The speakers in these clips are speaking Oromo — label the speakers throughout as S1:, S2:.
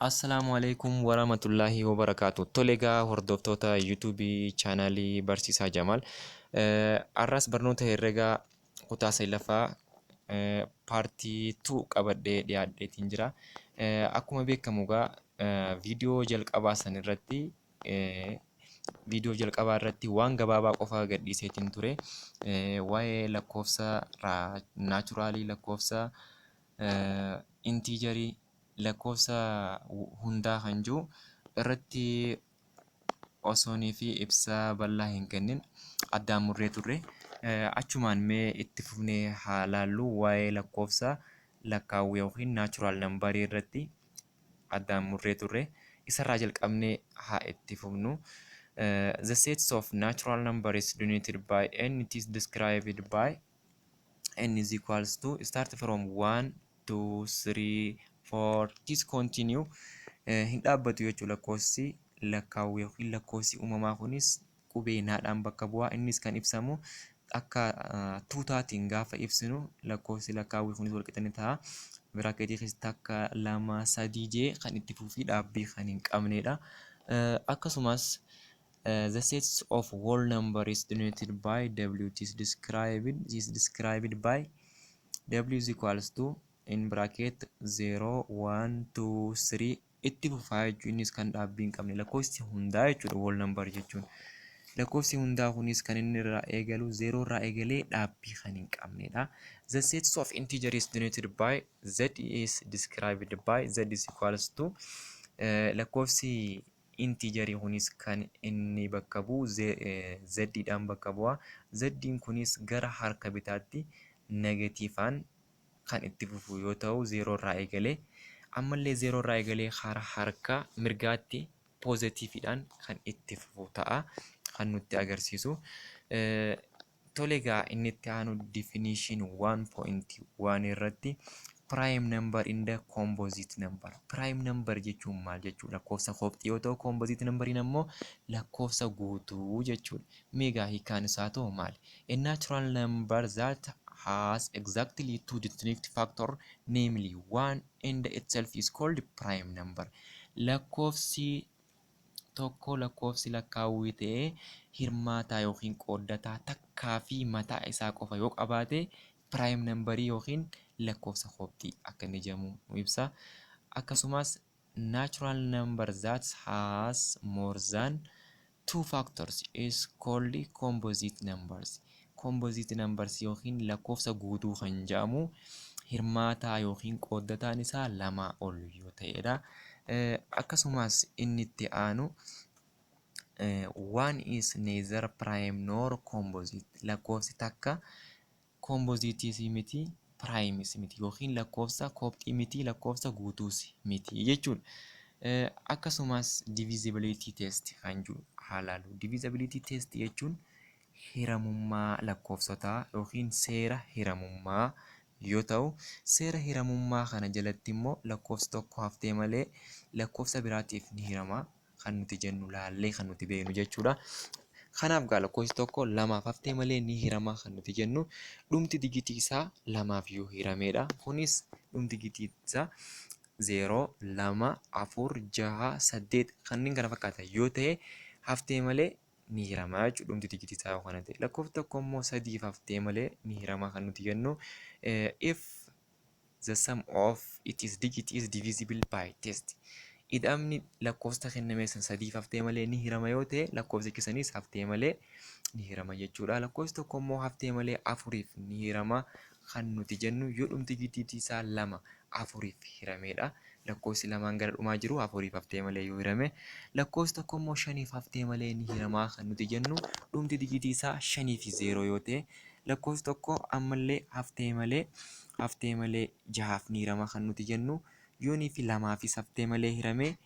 S1: Assalaamu alaikum warahmatullaahi wabarakaatu. Tole egaa, hordoftoota YouTube chaanaalii Barsiisaa Jamaal. Har'as barnoota herregaa kutaa 9ffaa part 2 qabadhee dhiyaadheetiin jira. Akkuma beekamu egaa, viidiyoo jalqabaa san irratti, viidiyoo jalqabaa irratti waan gabaabaa qofa gadhiiseetiin ture. Waa'ee lakkoofsa naturalii, lakkoofsa integerii, lakkoofsa hundaa kan jiru irratti osoonii fi ibsa bal'aa hin kennin addaan murree turre. Achumaan mee itti fufnee haa laallu. Waa'ee lakkoofsa lakkaawwii yookiin natural numberii irratti addaan murree turre. Isarraa jalqabnee haa itti fufnu. The sets of natural number is denoted by n. It is described by n is equals to start from 1, 2, 3, 4, this continue, hin dhaabbatu jechuudha. Lakkoofsi lakkaawwii yookiin lakkoofsi uumamaa kunis qubee naadhaan bakka bu'aa. Innis kan ibsamu akka tuutaatiin gaafa ibsinu, lakkoofsi lakkaawwii kunis walqixa ni ta'a. Bracketii keessatti akka lama, sadii jee kan itti fufii dhaabbii kan hin qabnedha. Akkasumas the sets of whole number is denoted by w. It is described by w is equals to in bracket 0, 1, 2, 3 itti fufaa jechuun. Innis kan dhaabbii hin qabne lakkoofsi hundaa jechuudha whole number jechuun. Lakkoofsi hundaa kunis kan inni irraa eegalu 0 irraa eegalee dhaabbii kan hin qabnedha. The sets of integer is denoted by z, is described by z is equals to, lakkoofsi integerii kunis kan inni bakka bu'u z dhaan bakka bu'a. Z kunis gara harka bitaatti negativeaan kan itti fufu yoo ta'u, 0 irraa eegalee ammallee 0 irraa eegalee karaa harka mirgaatti positiveiidhaan kan itti fufu ta'a kan nutti agarsiisu. Tole egaa, inni itti aanu definition 1.1 irratti prime number and the composite number. Prime number jechuun maal jechuudha? Lakkoofsa kophxii yoo ta'u, composite numberiin ammoo lakkoofsa guutuu jechuudha. Mee egaa, hiikaan isaa ta'u maali? A natural number that has exactly two distinct factor, namely one and itself, is called prime number. Lakkoofsi tokko lakkoofsi lakkaawwii ta'ee hirmaataa yookiin qooddataa takkaa fi mataa isaa qofa yoo qabaate, prime numberii yookiin lakkoofsa kophxii akka inni jedhamu nu ibsa. Akkasumas natural number that has more than two factors is called composite numbers. Composite numbers yookiin lakkoofsa guutuu kan jedhamu hirmaataa yookiin qooddataan isaa lamaa ol yoo ta'edha. Akkasumas inni itti aanu one is neither prime nor composite. Lakkoofsi takka compositeis miti, primeis miti, yookiin lakkoofsa kophxii miti, lakkoofsa guutuus miti jechuudha. Akkasumas divisibility test kan jiru haa ilaallu. Divisibility test jechuun hiramummaa lakkoofsotaa yookiin seera hiramummaa yoo ta'u, seera hiramummaa kana jalatti immoo lakkoofsi tokko haftee malee lakkoofsa biraatiif ni hirama kan nuti jennu laallee kan nuti beeknu jechuudha. Kanaaf gaa, lakkoofsi tokko lamaaf haftee malee ni hirama kan nuti jennu dhumti digitii isaa lamaaf yoo hiramedha. Kunis dhumti digitii isaa 0, 2, 4, 6, 8 kanneen kana fakkaatan yoo ta'e, haftee malee ni hirama jechuudha dhumti digitii isaa yoo kana ta'e. Lakkoofsi tokko immoo sadiif haftee malee ni hirama kan nuti jennu if the sum of its digit is divisible by test. Ida'amni lakkoofsa kenname san sadiif haftee malee ni hirama yoo ta'e, lakkoofsichi sanis haftee malee ni hirama jechuudha. Lakkoofsi tokko immoo haftee malee afuriif ni hirama kan nuti jennu yoo dhumti digitii isaa lama afuriif hiramedha. Lakkoofsi lamaan gara dhumaa jiru afuriif haftee malee yoo hirame. Lakkoofsi tokko immoo shaniif haftee malee ni hirama kan nuti jennu dhumti digitii isaa shanii fi 0 yoo ta'e. Lakkoofsi tokko ammallee haftee malee jahaaf ni hirama kan nuti jennu yoonii fi lamaafis haftee malee hirame,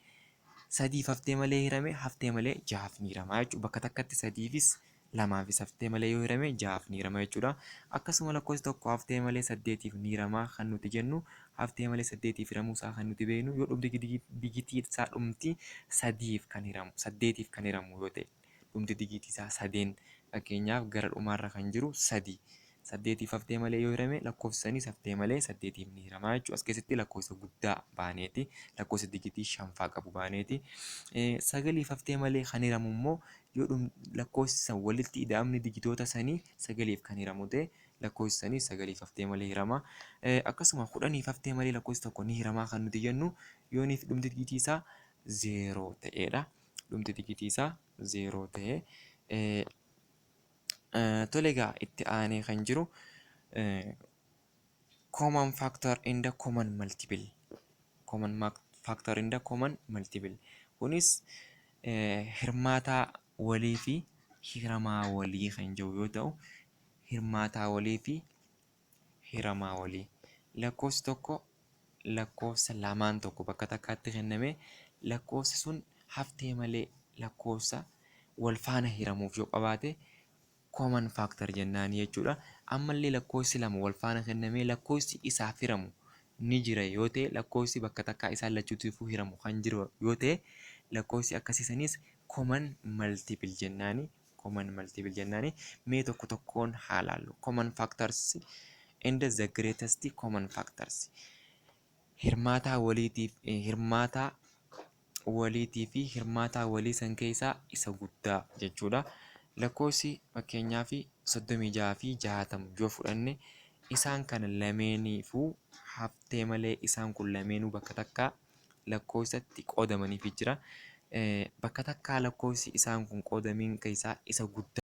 S1: sadiif haftee malee hirame, haftee malee jahaaf ni hirama jechuudha. Bakka takkatti sadiifis lamaafis haftee malee yoo hirame, jahaaf ni hirama jechuudha. Akkasuma lakkoofsi tokko haftee malee saddeetiif ni hirama kan nuti jennu, haftee malee saddeetiif hiramuu isaa kan nuti beeknu yoo dhumti digitii isaa dhumti sadiif kan hiramu, saddeetiif kan hiramu yoo ta'e, dhumti digitii isaa sadeen, fakkeenyaaf gara dhumaarra kan jiru sadi. Saddeetiif haftee malee yoo hirame, lakkoofsi saniis haftee malee saddeetiif ni hiramaa jechuudha. As keessatti lakkoofsa guddaa baaneeti, lakkoofsa digitii shanfaa qabu baaneeti. Sagaliif haftee malee kan hiramu immoo yoo lakkoofsi san walitti ida'amni digitoota sanii sagaliif kan hiramu ta'e, lakkoofsi sanii sagaliif haftee malee hirama. Akkasuma 10f haftee malee lakkoofsi tokko ni hiramaa kan nuti jennu yooniif dhumti digitii isaa 0 ta'edha. Dhumti digitii isaa 0 ta'e. Tole egaa, itti aanee kan jiru common factor and the common multiple. Common factor and the common multiple. Kunis hirmaataa walii fi hiramaa walii kan jiru yoo ta'u, hirmaataa walii fi hiramaa walii. Lakkoofsi tokko lakkoofsa lamaan tokko bakka takkaatti kenname, lakkoofsi sun haftee malee lakkoofsa wal faana hiramuuf yoo qabaate, common factor jennaan jechuudha. Ammallee lakkoofsi lama wal faana kennamee, lakkoofsi isaaf hiramu ni jira yoo ta'e, lakkoofsi bakka takkaa isaan lachuutiifuu hiramu kan jiru yoo ta'e, lakkoofsi akkasii sanis common multiple jennaani. Common multiple jennaani. Mee tokko tokkoon haa laallu. Common factors and the greatest common factors. Hirmaataa waliitii fi hirmaataa walii san keessaa isa guddaa jechuudha. Lakkoofsi fakkeenyaaf 36 fi 60 yoo fudhanne, isaan kana lameeniifuu haftee malee isaan kun lameenuu bakka takkaa lakkoofsatti qoodamaniifi jira. Bakka takkaa lakkoofsi isaan kun qoodamiin keessaa isa guddaa